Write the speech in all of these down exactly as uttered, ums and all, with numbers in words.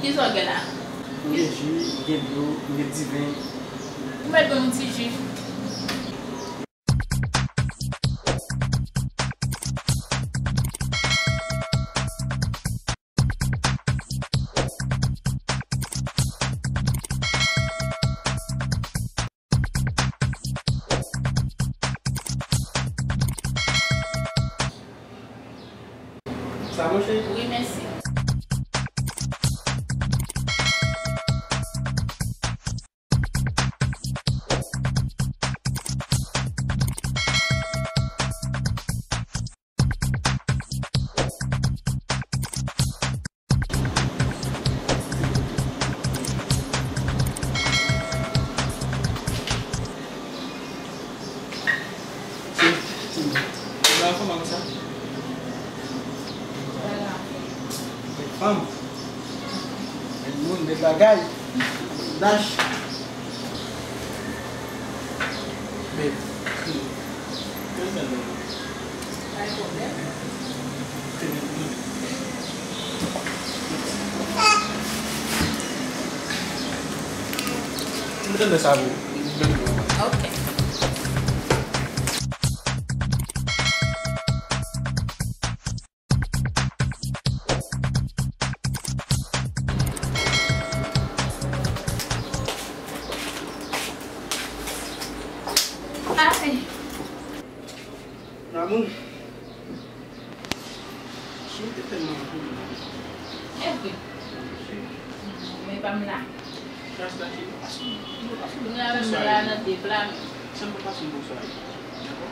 Kisa w gen la? M gen ji, m gen dlo, m gen diven. Ou mèt ban m yon ti ji. Sa monchè? Wi, mèsi. Ou la fanm konsa? Bèl fanm. Bèl moun, bèl bagay. Dash. Bèl. Bèl, bèl, bèl. Pa gen pwoblèm. Mwen tande sa pou. Ok. Ay. Lanmou. Cheri, te tèlman anpil. Epi, men pa m la. Kras la, cheri, nou pa sou, nou pa sou. Nou la menm, nou la nan de pla menm. Sèlman pa sou bonswa. Dakò?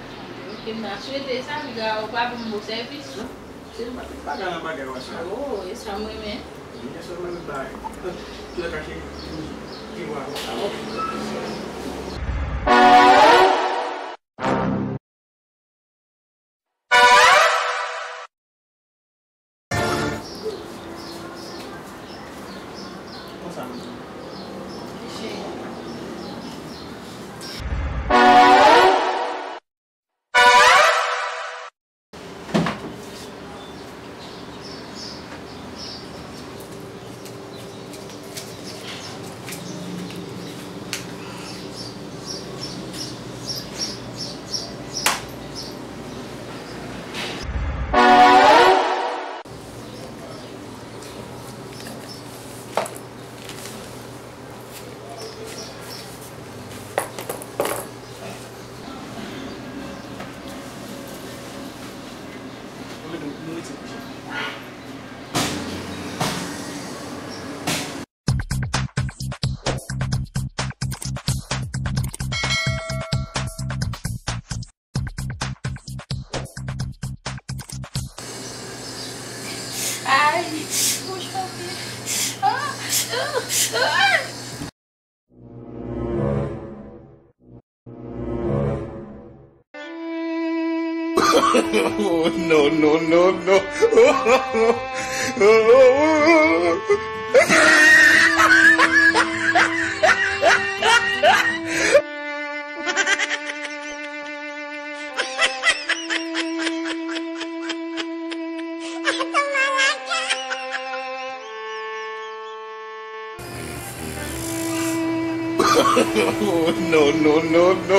Ok, m ta swete sa, piga ou pa ban m bon sèvis. Non, cheri, m pa te bagay nan bagay w a sa. Oh, e sa m renmen. Byen sèlman nou bay. Tout lè ka cheri, di w a. Konsa menm. Ay, bouch move. Ah, ah, ah. Oh, no, no, no, no. Oh, no, no, no, no.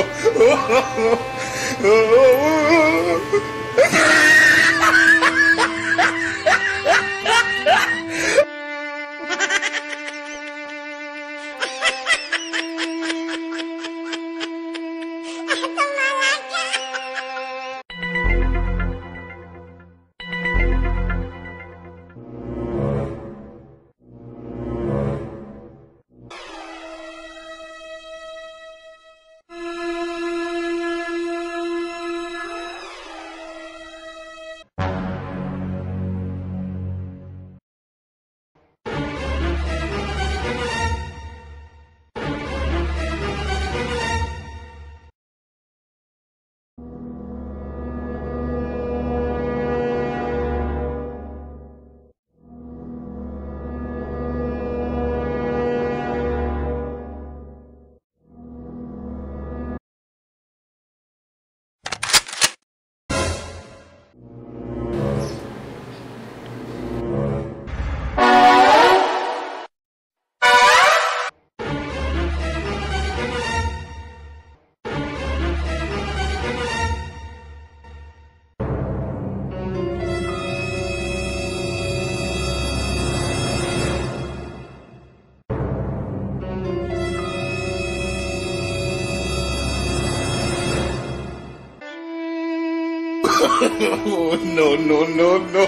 Oh, no, no, no, no.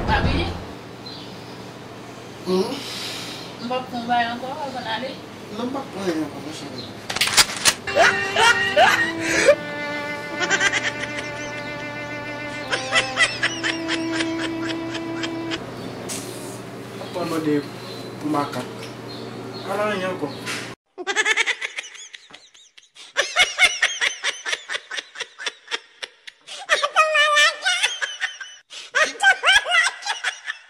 Papi, hmm? M p ap fè yon bagay ankò avan n ale. Non, m p ap pran anyen ankò, non, cheri. M ap mande pou makak. Pa nan anyen ankò.